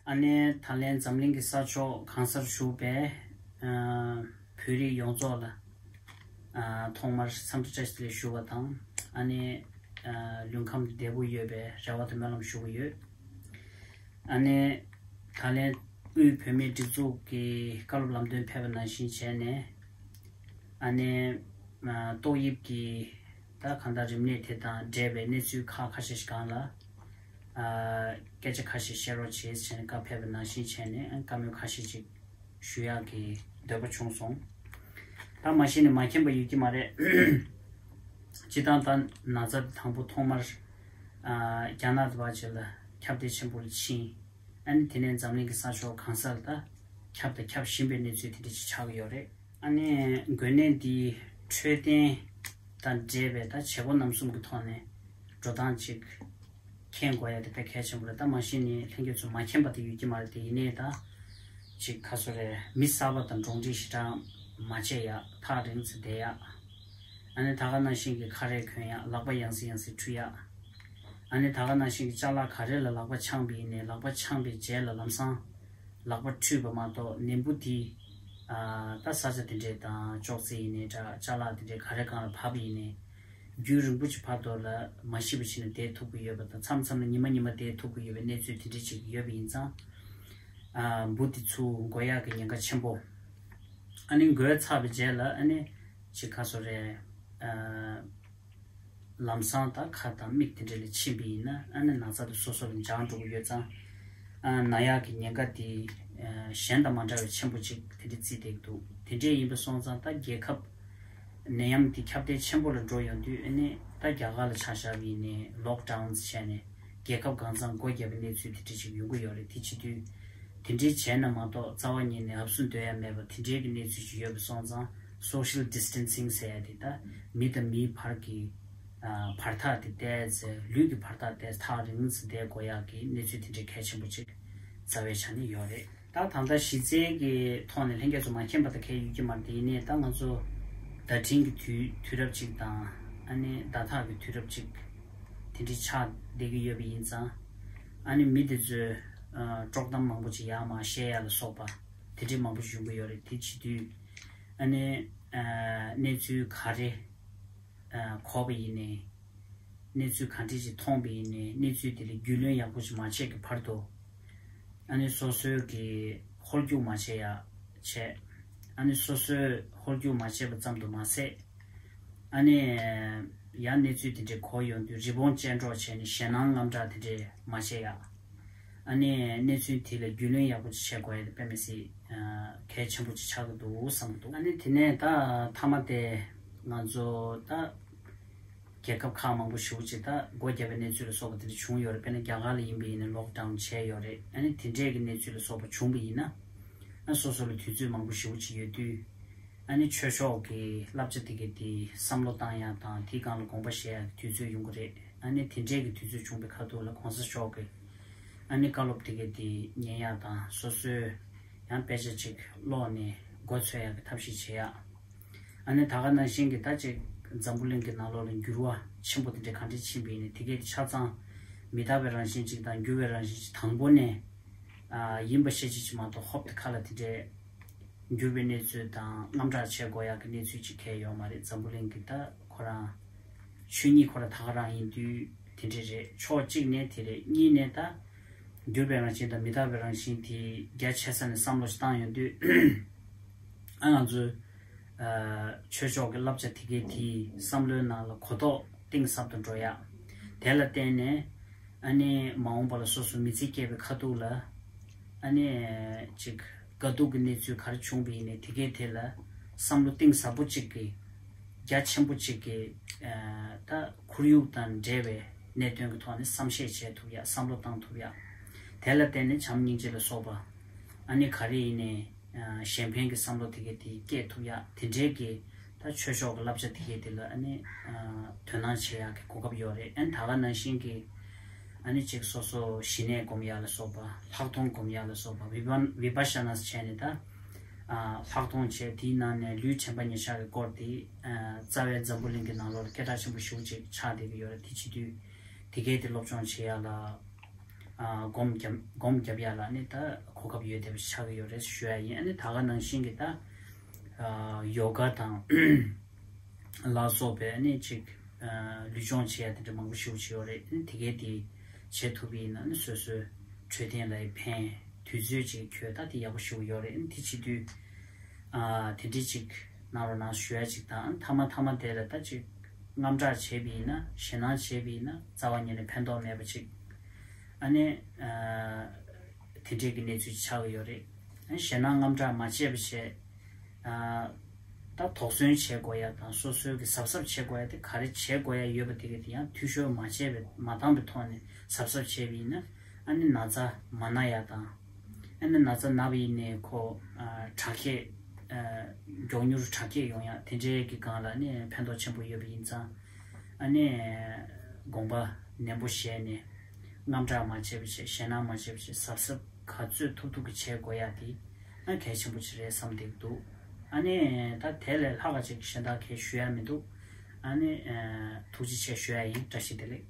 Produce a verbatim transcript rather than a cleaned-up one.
ཨ་ནི་ད་ལན་འཛམ་གླིང་གི་ས་ཕྱོགས་གང་སར་བཞུགས་པའི་ཨ་བོད་རིགས་ཡོངས་རྫོགས་ལ་ཨ་ཐོག་མར་འཚམས་འདྲི་བཀྲ་ཤིས་བདེ་ལེགས་ཞུ་བ་དང་། ཨ་ནི་ཨ་ལུས་ཁམས་བདེ་པོ་ཡོད་པའི་རེ་བ་དང་སྨོན་ལམ་ཞུ་གི་ཡོད། ཨ་ནི་ད་ལན་དབུས་བོད་མིའི་སྒྲིག་འཛུགས་ཀྱི་བཀའ་སློབ་ལམ་སྟོན་ཕེབས་པ་ནང་བཞིན་བྱས་ནས། ཨ་ནི་ཨ་ཏོག་དབྱིབས་ཀྱི་ད་གང་ལྟར་རིམས་ནད་དེ་དང་འབྲེལ་བའི་གནས་ཚུལ་ཁག་ཁ་ཤས་ཤིག་སྒང་ལ་ཨ་སྐད་ཆ་ཁ་ཤས་བཤད་རོགས་བྱེད་ཟེར་ནས་བཀའ་ཕེབས་པ་ནང་བཞིན་བྱས་ནས། ཨ་བཀའ་མོལ་ཁ་ཤས་ཅིག་ཞུ་ཡག་གི་འདོད་པ་བྱུང་སོང་། ད་མ་གཞི་ནས་མ་མཁྱེན་པ་ཡོད་ཀྱི་མ་རེད། སྤྱིར་བཏང་ད་ན་ཚ་དེ་དང་པོ་ཐོག་མར་ཨ་རྒྱ་ནག་དེ་བར་བྱས་ལ་ཁྱབ་གདལ་ཆེན་པོ་ལ་ཕྱིན། ཨ་ནི་དེ་ནས་འཛམ་གླིང་གི་ས་ཕྱོགས་གང་སར་ད་ཁྱབ་དང་ཁྱབ་བཞིན་པའི་གནས་ཚུལ་དེ་འདྲ་ཅིག་ཆགས་ཀྱི་ཡོད་རེད། ཨ་ནི་འགོས་ནད་འདིའི་འཕྲོད་བསྟེན་དང་འབྲེལ་བའི་ད་བྱེད་སྒོ་རྣམ་གསུམ་གྱི་ཐོག་ནས་འགྲོ་སྟངས་ཅིག་མཁྱེན་དགོས་ཡ་དེ་ད་གལ་ཆེན་པོ་རེད། ད་མ་གཞི་ནས་ལྷན་རྒྱས་ཚོ་མ་མཁྱེན་པ་དེ་ཡོད་ཀྱི་མ་རེད། དེ་ཡིན་ནའི་ད་ཅིག་ག་སོ་རེད། མི་གསར་པ་དང་འགྲོགས་འདྲིས་ཞེ་དྲག་མ་བྱེད་ཡ། ཐག་རིང་ཙམ་བསྡད་ཡ། ཨ་ནི་ད་ག་ནང་བཞིན་གྱི་ཁ་རས་གོན་ཡ། ལག་པ་ཡང་སེ་ཡང་སེ་འཁྲུད་ཡ། ཨ་ནི་ད་ག་ནང་བཞིན་གྱི་ཅ་ལག་ག་རེ་ལ་ལག་པ་འཆང་བ་ཡིན་ནའི་ལག་པ་འཆང་བའི་རྗེས་ལ་ལམ་སང་ལག་པ་འཁྲུད་པ་མ་གཏོགས་ནད་འབུ་དེ་ཨ་ད་ས་ཆ་དེ་འདྲས་དང་ཅོག་ཙེ་ཡིན་ནའི་འདྲ། ཅ་ལག་དེ་འདྲས་ག་རེ་སྒང་ལ་བབས་པ་ཡིན་ནའི་རྒྱུན་རིང་པོ་ཅིག་བར་དུ་ལ་མ་ཤི་བ་བྱས་ནས་བསྡད་ཐུབ་ཀྱི་ཡོད་པ་དང་། མཚམས་མཚམས་ལ་ཉི་མ་ཉི་མ་བསྡད་ཐུབ་ཀྱི་ཡོད་པའི་གནས་ཚུལ་དེ་འདྲས་ཅིག་ཡོད་པ་ཡིན་ཙང་། ཨ་འབུ་དེ་ཚུར་འགོ་ཡག་གི་ཉེན་ཁ་ཆེན་པོ། ཨ་ནི་འགོས་ཚར་བའི་རྗེས་ལ་ཨ་ནི་ཅིག་ག་སོ་རེད། ཨ་ལམ་སང་ད་ཁ་དང་མིག་དེ་འདྲ་ལ་ཕྱིན་པ་ཡིན་ན། ཨ་ནི་ན་ཚ་དེ་སོ་སོ་ལ་འཇགས་འགྲོ་གི་ཡོད་ཙང་། ཨ་ན་ཡག་གི་ཉེན་ཁ་དེ་ཨ་གཞན་དང་མ་འདྲ་བའི་ཆེན་པོ་ཅིག་དེ་འདྲ་བརྩིས་བསྡད་ཀྱི་འདུག་དེ་འདྲ་ཡིན་པ་སོང་ཙང་ད་རྒྱལ་ཁབ་ནད་ཡམས་དེ་ཁྱབ་གདལ་ཆེན་པོ་ལ་འགྲོ་ཡོང་དུས། ཨ་ནི་ད་རྒྱ་གར་ལ་ཆ་བཞག་པ་ཡིན་ནའི་ལོག་ཌའུན་བྱས་ནས་རྒྱལ་ཁབ་གང་ཚང་སྒོ་བརྒྱབ་པའི་གནས་ཚུལ་དེ་འདྲ་ཅིག་ཡོང་གི་ཡོད་རེད། དེ་བྱེད་དུས་དེ་འདྲའི་བྱས་ན་མ་གཏོགས་རྩ་བ་ཉིད་ནས་ཨབ་སུ་འདོད་ཡ་མེད་པ་དེ་འདྲའི་གི་གནས་ཚུལ་ཅིག་ཡོད་པ་སོང་ཙང་། སོ་ཤལ་ཌི་སི་ཊན་སིང་ཟེར་ཡ་དེ། ད་མི་དང་མིའི་བར་གྱི་ཨ་བར་ཐག་དེ་བལྟས་ཚེ། ལུས་ཀྱི་བར་ཐག་བལྟས་ཚེ་ཐག་རིང་ཙམ་བསྡད་དགོས་ཡག་གི་གནས་ཚུལ་དེ་འདྲའི་གལ་ཆེན་པོ་ཅིག་རྩ་བའི་ཆ་ནས་ཡོད་རེད། ད་ད་ལྟ་གཞི་རྩའི་གི་ཐོག་ནས་ལྷན་རྒྱས་ཚོ་མ་མཁྱེན་པ་དང་གལ་ཡོད་ཀྱི་མ་རེད། དེ་ཡིན་ནའི་ད་ང་ཚོ་བརྡ་འཕྲིན་གྱི་དུས་དུས་རབས་ཅིག་དང་། ཨ་ནི་བརྡ་ཐག་གི་དུས་རབས་ཅིག་དེ་འདྲའི་ཆགས་བསྡད་ཀྱི་ཡོད་པ་ཡིན་ཙང་། ཨ་ནི་མི་དེ་ཚོས་ཨ་དཀྲོག་གཏམ་མང་པོ་ཅིག་ཡར་མར་བཤད་ཡ་ལ་སོགས་པ་དེ་འདྲའི་མང་པོ་ཞིག་ཡོང་གི་ཡོད་རེད། དེ་བྱེད་དུས་ཨ་ནི་ཨ་གནས་ཚུལ་ག་རེ་ཨ་གོ་བ་ཡིན་ནའི། གནས་ཚུལ་ག་འདྲ་ཞིག་མཐོང་བ་ཡིན་ནའི། གནས་ཚུལ་དེ་ལ་རྒྱུས་ལོན་ཡག་པོ་ཞིག་མ་བྱས་ཀྱི་བར་དུ། ཨ་ནི་སོ་སོའི་གི་ཧོལ་རྒྱུག་མ་བྱས་ཡ་བྱས། ཨ་ནི་སོ་སོའི་ཧོལ་རྒྱུག་མ་བྱས་པ་ཙམ་དུ་མ་ཟད། ཨ་ནི་ཡང་གནས་ཚུལ་དེ་འདྲ་གོ་ཡོང་དུས་རི་བོང་ཅལ་འདྲོགས་བྱས་ནས་ཞེད་སྣང་དངངས་སྐྲག་དེ་འདྲ་མ་བྱས་ཡ། ཨ་ནི་གནས་ཚུལ་དེ་ལ་རྒྱུས་ལོན་ཡག་པོ་ཅིག་བྱེད་དགོས་ཡ་དེ་དཔེ་མི་སྲིད་ཨ་གལ་ཆེན་པོ་ཅིག་ཆགས་ཀྱི་འདུག་བསམ་གྱི་འདུག་ཨ་ནི་དེ་ནས་ད་མཐའ་མ་དེ་ང་ཚོ་ད་རྒྱལ་ཁབ་ཁག་མང་པོ་ཞེ་པོ་ཅིག་ད་སྒོ་བརྒྱབ་པའི་གནས་ཚུལ་ལ་སོགས་པ་དེ་འདྲ་བྱུང་ཡོད་རེད། དཔེར་ན་རྒྱ་གར་ལ་ཡིན་པ་ཡིན་ན་ལོག་ཌའུན་བྱས་ཡོད་རེད། ཨ་ནི་དེ་འདྲས་ཀྱི་གནས་ཚུལ་ལ་སོགས་པ་བྱུང་བ་ཡིན་ན། ཨ་སོ་སོ་ལ་དུས་ཚོད་མང་པོ་ཞེ་པོ་ཅིག་ཡོད་དུས། ཨ་ནི་ཆོས་ཕྱོགས་ཀྱི་བསླབ་བྱ་དེ་གའི་དེ་བསམ་བློ་བཏང་ཡ་དང་། དེའི་སྒང་ལ་དགོངས་པ་བཞེས་ཡ་གི་དུས་ཚོད་ཡོང་གི་རེད། ཨ་ནི་དེ་འདྲས་ཀྱི་དུས་ཚོད་བྱུང་བའི་ཁ་ཐུག་ལ་གོང་ས་མཆོག་གི་ཨ་ནི་བཀའ་སློབ་དེ་གའི་དེ་ཉན་ཡ་དང་། སོ་སོའི་ཡང་དཔེ་ཆ་ཅིག་ཀློག་ནས་མགོ་ཚོད་ཡ་གི་ཐབས་ཤེས་བྱེད་ཡ། ཨ་ནི་ད་ག་ནང་བཞིན་གྱི་ད་ཅིག་འཛམ་བུ་གླིང་གི་ནང་ལོགས་ལ་འགྱུར་བ་ཆེན་པོ་དེ་འདྲ་གང་འདྲ་ཕྱིན་པ་ཡིན་ནའི། དེ་གའི་དེ་ཆ་ཚང་མི་རྟག་པའི་རང་བཞིན་ཅིག་དང་འགྱུར་བའི་རང་བཞིན་ཅིག་དང་པོ་ནས་ཨ་ཡིན་པ་ཤེས་བྱེད་ཅིག་མ་གཏོགས། ཧོབ་ཏེ་ཁ་ལ་དེ་འདྲའི་འགྱུར་བའི་གནས་ཚུལ་དང་དངངས་སྐྲག་བྱེད་དགོས་ཡག་གི་གནས་ཚུལ་ཅིག་གང་ཡང་ཡོད་མ་རེད། འཛམ་བུ་གླིང་གི་ད་ཁོ་རང་ཆོས་ཉིད་ཁོ་རང་ད་ག་རང་ཡིན་དུས་དེ་འདྲ་རེད། ཕྱོགས་གཅིག་ནས་དེ་རེད། གཉིས་ནས་ད་འགྱུར་བའི་རང་བཞིན་དང་མི་རྟག་པའི་རང་བཞིན་དེ་རྒྱ་ཆེ་ས་ནས་བསམ་བློ་ཞིག་བཏང་ཡོང་དུས། ཨ་ང་ཚོའི་ཨ་ཆོས་ཕྱོགས་ཀྱི་བསླབ་བྱ་དེ་གའི་དེའི་བསམ་བློའི་ནང་ལ་གོ་རྟོགས་གཏིང་ཟབ་ཏུ་འགྲོ་ཡག་དེ་ལ་བརྟེན་ནས། ཨ་ནི་མ་འོངས་པ་ལ་སོ་སོ་མི་ཚེ་སྐྱེལ་བའི་ཁ་ཐུག་ལ། ཨ་ནི་ཅིག་དཀའ་སྡུག་གི་གནས་ཚུལ་ག་རེ་བྱུང་བ་ཡིན་ནའི་དེ་གའི་དེ་ལ་བསམ་བློ་གཏིང་ཟབ་པོ་ཅིག་གིས། རྒྱ་ཆེན་པོ་ཅིག་གིས་ཨ་ད་ཁོར་ཡུག་དང་འབྲེལ་བའི་གནད་དོན་གྱི་ཐོག་ནས་བསམ་ཤེས་བྱེད་ཐུབ་ཡག་བསམ་བློ་བཏང་ཐུབ་ཡག་དེ་ལ་བརྟེན་ནས་བྱམས་སྙིང་རྗེ་ལ་སོགས་པ། ཨ་ནི་ག་རེ་ཡིན་ནའི་ཨ་གཞན་ཕན་གྱི་བསམ་བློ་དེ་གའི་དེ་སྐྱེད་ཐུབ་ཡག་དེ་འདྲའི་གི་ད་ཆོས་ཕྱོགས་ཀྱི་བསླབ་བྱ་དེ་གའི་དེ་ལ་ཨ་ནི་ཨ་དོ་སྣང་བྱེད་ཡག་གི་གོ་སྐབས་ཡོད་རེད། ཨ་ནི་ད་ག་ནང་བཞིན་གྱི་ཨ་ནི་ཅིག་སོ་སོ་ཞི་གནས་སྒོམ་ཡག་ལ་སོགས་པ། ལྷག་མཐོང་སྒོམ་ཡག་ལ་སོགས་པ། བི་པ་བི་པ་ཤ་ན་བྱས་ནས་ད་ཨ་ལྷག་མཐོང་བྱས། དེའི་ནང་ནས་ལུས་དྲན་པ་ཉེར་བཞག་གི་སྐོར་དེ་ཨ་རྩ་བའི་འཛམ་བུ་གླིང་གི་ནང་ལོགས་ལ་སྐད་གྲགས་ཆེན་པོ་ཞེ་པོ་ཅིག་ཆགས་བསྡད་ཀྱི་ཡོད་རེད། དེ་བྱེད་དུས་དེ་གའི་དེ་སློབ་སྦྱོང་བྱེད་ཡག་ལ། ཨ་སྒོམ་རྒྱབ་སྒོམ་རྒྱབ་ཡ་ལ་ནི་ད་གོ་སྐབས་ཡོད་བསྡད་པ་ཆགས་ཀྱི་ཡོད་རེད་ཞུ་ཡ་ཡིན། ཨ་ནི་ད་ག་ནང་བཞིན་གྱི་ད་ཨ་ཡོ་ག་དང་ལ་སོགས་པའི་ནི་ཅིག་ཨ་ལུས་སྦྱོང་བྱེད་ཡ་དེ་འདྲ་མང་པོ་ཞིག་བྱེད་ཡོད་རེད། ཨ་ནི་དེ་གའི་དེ་བྱེད་ཐུབ་པ་ཡིན་ན་ནི་སོ་སོའི་འཕྲོད་བསྟེན་ལ་ཡི་ཕན་དུས་ཚོད་ཅིག་ཁྱོད་ད་དེ་ཡག་པོ་ཞིག་ཡོད་རེད། ཨ་ནི་དེ་བྱེད་དུས། ཨ་དེ་འདྲའི་ཅིག་གནང་རོགས་གནང་ཞུ་ཡ་ཅིག་དང་། མཐའ་མ་མཐའ་མ་དེ་ལ་ད་ཅིག་དངངས་སྐྲག་བྱས་པ་ཡིན་ན། ཞེད་སྣང་བྱས་པ་ཡིན་ན་རྩ་བ་ཉིད་ནས་ཕན་ཐོགས་མེད་པ་ཅིག་ཨ་ནི་ཨ་དེ་འདྲའི་གི་གནས་ཚུལ་ཆགས་ཀྱི་ཡོད་རེད། ཨ་ནི་ཞེད་སྣང་དངངས་སྐྲག་མ་བྱས་པ་བྱས། ཨ་ད་དོགས་ཟོན་བྱེད་དགོས་ཡ་དང་སོ་སོའི་གི་གཟབ་གཟབ་བྱེད་དགོས་ཡ་དེ་ག་རེ་བྱེད་དགོས་ཡ་ཡོད་པ་དེ་གི་དེ་ཡང་འཐུས་ཤོར་མ་བྱས་པའི་མ་བཏང་པའི་ཐོག་ནས་གཟབ་གཟབ་བྱས་པ་ཡིན་ན། ཨ་ནི་ན་ཚ་མ་ན་ཡ་དང་། ཨ་ནི་ན་ཚ་ན་བ་ཡིན་ནའི་ཁོ་ཨ་དྲག་སྐྱེད་ཨ་མགྱོགས་མྱུར་དྲག་སྐྱེད་ཡོང་ཡ་དེ་འདྲའི་གི་སྒང་ལ་ནི་ཕན་ཐོགས་ཆེན་པོ་ཡོད་པ་ཡིན་ཙང་། ཨ་ནི་དགོངས་པ་ནན་པོ་བཞེས་ནས་དངངས་སྐྲག་མ་བྱེད་པ་བྱས། ཞེད་སྣང་མ་བྱེད་པ་བྱས། གཟབ་གཟབ་ག་ཚོད་ཐུབ་ཐུབ་ཀྱི་བྱེད་དགོས་ཡ་དེ་ཨ་གལ་ཆེན་པོ་ཅིག་རེད་བསམ་བསྡད་ཀྱི་འདུག་ཨ་ནི་ད་དེ་ལས་ལྷག་ག་ཅིག་གཞན་དག་གས་ཞུ་ཡ་མི་འདུག་ཨ་ནི་ཨ་ཐུགས་རྗེ་ཆེ་ཞུ་ཡ་ཡིན། བཀྲ་ཤིས་བདེ་ལེགས།